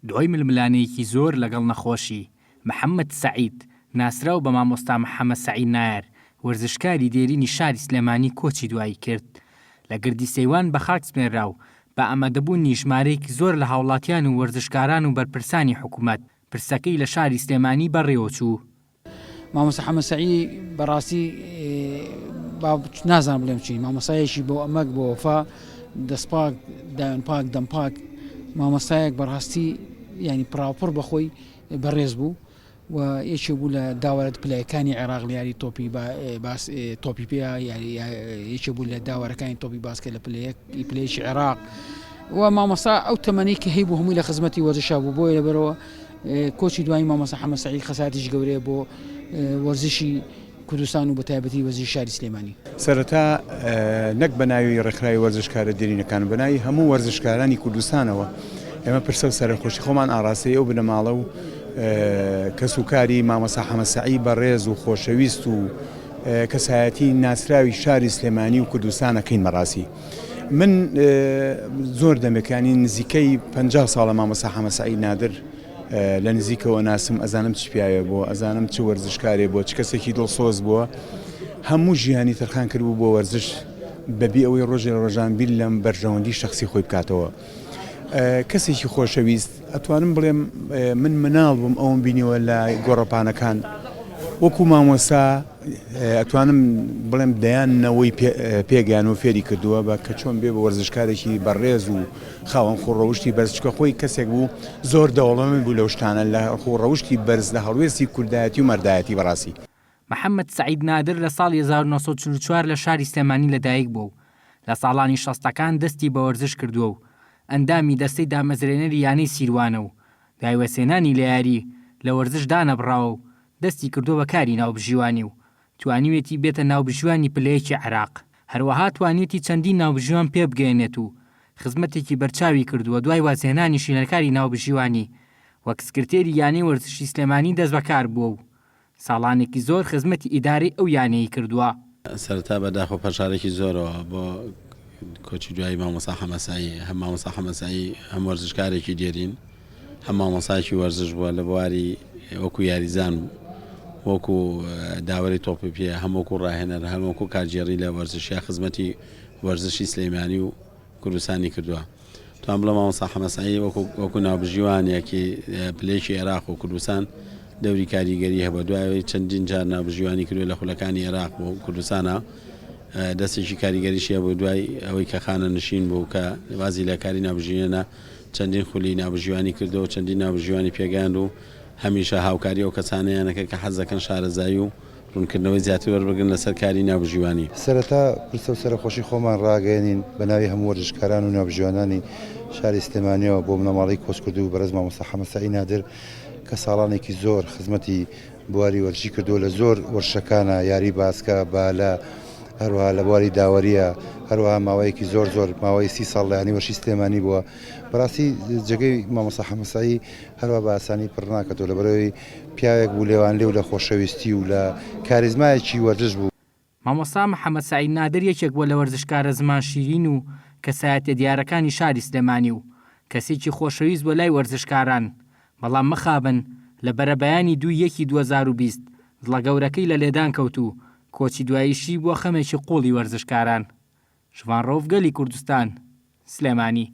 دوای ململانێیەکی زۆر لەگەڵ نەخۆشی، محەمەد سەعید، ناسراو بە مامۆستا محەمە سەعید نایار، وەرزشکاری دێرینی شاری سلێمانی کۆچی دوایی کرد. لە گردی سەیوان بە خاک سپێنرا و بە ئامادەبوونی ژمارەیەکی زۆر لە هاوڵاتیان و وەرزشکاران و بەرپرسانی حکومەت، پرسەکەی لە شاری سلێمانی بەڕێوەچوو. مامۆستا حەمە سەعی بەڕاستی با نازانم بڵێم چی مامۆستایەکی بۆ ئەمەک بۆ وەفا دەستپاک داوێن پاک دەم پاک مامۆستایەک بەڕاستی ینی پڕاوپڕ بەخۆی بەڕێز بوو و یەکێ بوو لە داوەرە پلەکانی عێراق لە یاری تۆپی باس تۆپی پێ یەکێ بوو لە داوەرەکانی تۆپی باسکە لە پلەیەک پلەیەکی عێراق و مامۆستا ئەو تەمەنی کە هەیبوو هەمووی لە خزمەتی وەرزشا بوو بۆیە لەبەرەوە کۆچی دوایی مامۆستا حەمە سەعید خەسارێکی گەورەیە بۆ وەرزشی کوردستان و بەتایبەتی وەرزشی شاری سلێمانی. سەرەتا نەک بە ناوی ڕێکخراوی وەرزشکارە دێرینەکان، بە ناوی هەموو وەرزشکارانی کوردستانەوە ئێمە پرسە و سەرەخۆشی خۆمان ئاڕاستەی ئەو بنەماڵە و کەسوکاری مامۆستا حەمە سەعی بەڕێز و خۆشەویست و کەسایەتی ناسراوی شاری سلێمانی و کوردستان ئەکەین. بەڕاستی من زۆر دەمێک ینی نزیکەی 50 ساڵە مامۆستا حەمە سەعید نادر لە نزیکەوە ناسم ئەزانم چ پیاوێ بووە ئەزانم چ وەرزشکارێ بووە چ کەسێکی دڵسۆز بووە هەموو ژیانی تەرخان کردبوو بۆ وەرزش بەبێ ئەوەی ڕۆژێ لە ڕۆژان بیر لەم بەرژەوەندی شخصی خۆی بکاتەوە کەسێکی خۆشەویست ئەتوانم بڵێم من مناڵ بووم ئەوم بینیوە لە گۆڕەپانەکان وەکو مامۆسا ئەتوانم بڵێم دەیان نەوەی پێگەیان و فێری کردووە بە کە چۆن بێ بە وەرزشکارێکی بەڕێز و خاوەن خووڕەوشتی بەرز چکە خۆی کەسێک بوو زۆر دەوڵەمەند بوو لەو شتانە لە خووڕەوشتی بەرز لە هەڵوێستی کوردایەتی و مەردایەتی بەڕاستی. محەمەد سەعید نادر لە ساڵی 1944 لە شاری سلێمانی لەدایک بووە و لە ساڵانی شەستەکان دەستی بە وەرزش کردووە و ئەندامی دەستەی دامەزرێنەری یانەی سیروانە و دوای وەسێنانی لە یاری لە وەرزش دانەبڕاوە و دەستی کردووە بە کاری ناوبژیوانی و توانیویەتی بێتە ناوبژیوانی پلە یەکی عێراق، هەروەها توانیویەتی چەندین ناوبژیوان پێبگەیەنێت و خزمەتێکی بەرچاوی کردووە، دوای وازهێنانیشی لە کاری ناوبژیوانی وەک سکرتێری یانەی وەرزشی سلێمانی دەستبەکار بووە و ساڵانێکی زۆر خزمەتی ئیدارەی ئەو یانەیەی کردووە. سەرەتا بە داخ و پەژارەکی زۆرەوە بۆ کۆچی دوایی مامۆستا حەمەسایی، هەم مامۆستا حەمەسایی هەم وەرزشکارێکی دێرین هەم مامۆستایەکی وەرزش بووە لە بواری وەکو یاریزان وەکو داوەری تۆپی پێ هەم وەکو ڕاهێنەر هەم وەکو کارگێڕی لە وەرزشیا خزمەتی وەرزشی سلەیمانی و کوردستانی کردووە. توان بڵێم مامۆستا حەمە سەعید وەکو وەکو ناوبژیوانێکی پلەیەکی عێراق و کوردستان دەوری کاریگەری هەبووە دوای ئەوەی چەندین جار ناوبژیوانی کردووە لە خولەکانی عێراق و کوردستانە دەستێکی کاریگەریشی هەبوو دوای ئەوەی کە خانە نشین بوو کە وازی لە کاری ناوبژیێنە چەندین خولی ناوبژیوانی کردەوە چەندین ناوبژیوانی پێگەیاند و هەمیشە هاوکاری ئەو کەسانەیانەکە کە حەز دەکەن شارەزایی و ڕوونکردنەوەی زیاتر وەربگرن لەسەر کاری ناوبژیوانی. سەرەتا پرسە و سەرەخۆشی خۆمان ڕاگەیەنین بە ناوی هەموو وەرزشکاران و ناوبژیوانانی شاری سلێمانیەوە بۆ بنەماڵەی کۆچکردوو بەڕێز مامۆستا حەمە سەعید نادر کە ساڵانێکی زۆر خزمەتی بواری وەرزشی کردووە لە زۆر وەرزشەکانا یاری باسکە، بالە، هەروەها لە بواری داوەریە، هەروەها ماوەیەکی زۆر زۆر ماوەی سی ساڵ لە یانەی وەرزشی سلێمانی بووە. بەڕاستی جێگەی مامۆستا حەمە سەعید هەروا بە ئاسانی پڕ ناکەتەوە لەبەرئەوەی پیاوێک بوو لێوانلێو لە خۆشەویستی و لە کاریزمایەکی وەرزش بوو. مامۆستا محەمەد سەعید نادر یەکێک بووە لە وەرزشکارە زمان شیرین و کەسایەتیە دیارەکانی شاری سلێمانی و کەسێکی خۆشەویست بووە لای وەرزشکاران، بەڵام مخابن لە بەرەبەیانی دووی یەکی 2020 دڵە گەورەکەی لە لێدان کەوت و کۆچی دواییشی بووە خەمێکی قوڵی وەرزشکاران. شڤان ڕەوف گەلی کوردستان، سلێمانی.